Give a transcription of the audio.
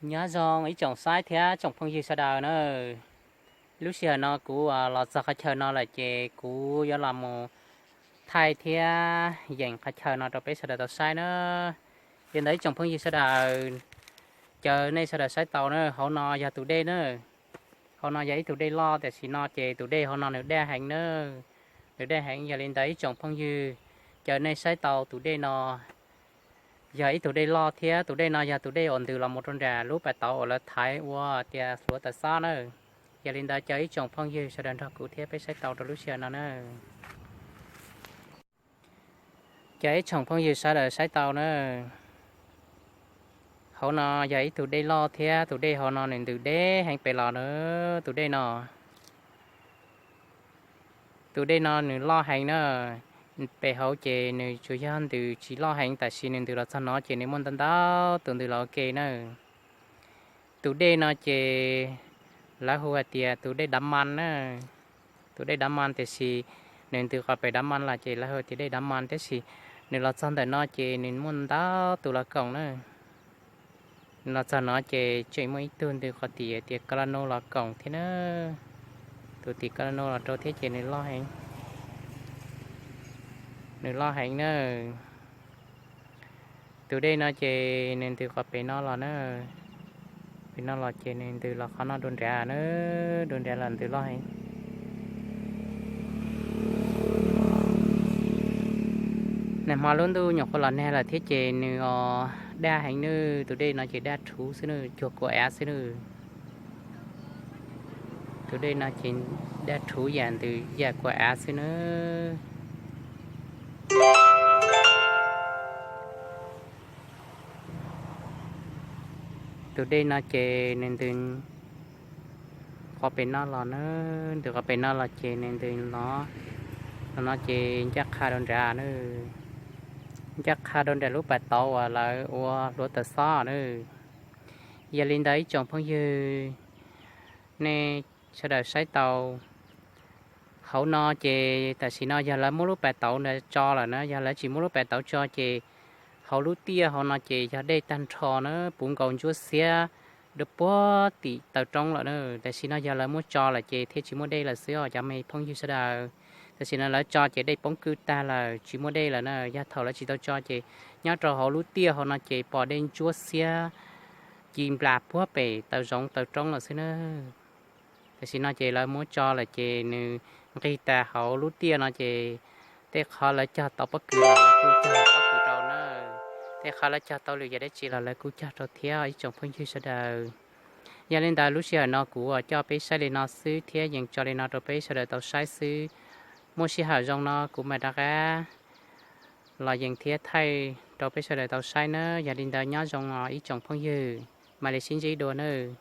Nyob zoo ib tsoom saib thiab tsoom phooj ywg sawv daws na. Lub sij hawm no kuv los txog qhov chaw no lawm ces kuv yuav los mus thaij thiab yeem qhov chaw no rau peb sawv daws tau saib na. Yog li ntawd ib tsoom phooj ywg sawv daws, caw nej sawv daws saib tau na, hauv no yog tus dej na. Hauv no yog ib tug dej loj, tam sim no ces tus dej hauv no nws daj heev na. Nws daj heev, yog li ntawd ib tsoom phooj ywg, caw nej saib tau tus dej no yog ib tug dej loj thiab tus dej no yog tus dej uas ntws los mus rau nram lub pas tauv uas lawv thaiv ua tias hluav taws xob na. Yog li ntawd caw ib tsoom phooj ywg sawv daws nrog kuv thiab peb saib tau rau lub sij hawm no na. Caw ib tsoom phooj ywg sawv daws saib tau na. Hauv no yog ib tug dej loj thiab tus dej hauv no nws ntws deb heev pem los na. Tus dej no, tus dej no nws loj heev na. Pem hauv ces nws tsuas yog ntws tsis loj heev, tab sis nws ntws los txog no ces nws muaj ntau ntau tus ntws los ua ke na. Tus dej no ces lawv hu hais tias tus dej Dav Mas na. Tus dej Dav Mas, tiam sis nws ntws qhov pem Dav Mas los ces lawv hu tias dej Dav Mas, tab sis nws los txog ntawm no ces nws muaj ntau tus los koom na. Nws los txog no ces tseem muaj ib tug ntws qhov tim tias Kos Las Nus los koom thiab na. Tus tim Kos Las Nus los rau thiab ces nws loj heev. Nws loj heev na. Tus dej no ces nws ntws qhov pem no los na. Pem no los ces nws ntws los qhov no dua nrad na, dua nrad los ntws loj heev. Nag hmo lub ntuj nyuam qhuav los nag lawm thiab ces nws os daj heev na. Tus dej no ces daj rhuv xwb na, cuag kua av xwb na. Tus dej no ces daj rhuv yam ntws yam kua av xwb na. Tus dej no ces nws ntws qhov pem no los na, ntws qhov pem no los ces nws ntws los, los no ces ncaj qha rau nrad na. Ncaj qha rau nram lub pas tauv uas lawv ua hluav taws xob na. Yog li ntawd ib tsoom phooj ywg, nej sawv daws saib tau. Hauv no ces tam sim no yog lawv muab lub pas tauv ntawd tso lawm na, yog lawv tsis muab lub pas tauv tso ces hauv lub tiaj hauv no ces yog dej tag nrho na, puv nkaus ntsuab xiab dua puag tim taw roob lawm na. Tam sim no yog lawv muab tso lawm ces thiaj tsis muaj dej lawm xwb os cov me phooj ywg sawv daws. Tam sim no lawv tso ces dej poob kwj tag lawm, tsis muaj dej lawm na. Yog thaum lawv tsis tau tso ces nyob rau hauv lub tiaj hauv no ces pom dej ntsuab xiab ci nplas puag pem taw zoov taw roob lawm xwb na. Tam sim no ces lawv muab tso lawm ces nws nqis tas hauv lub tiaj no ces tej qhov lawv cog tau pob kws los lawv kuj cog pob kws rau na, tej qhov lawv cog tau lwm yam dab tsi los lawv kuj cog rau thiab ib tsoom phooj ywg sawv daws. Yog li ntawd lub sij hawm no kuv coj peb saib li no xwb thiab yeej tso li no rau peb sawv daws tau saib xwb. Muaj sij hawm zoo no kuv mam rov qab los yeej thiab thaij rau peb sawv daws tau saib nawb. Yog li ntawd nyob zoo os ib tsoom phooj ywg, mam li sib ntsib dua nawb.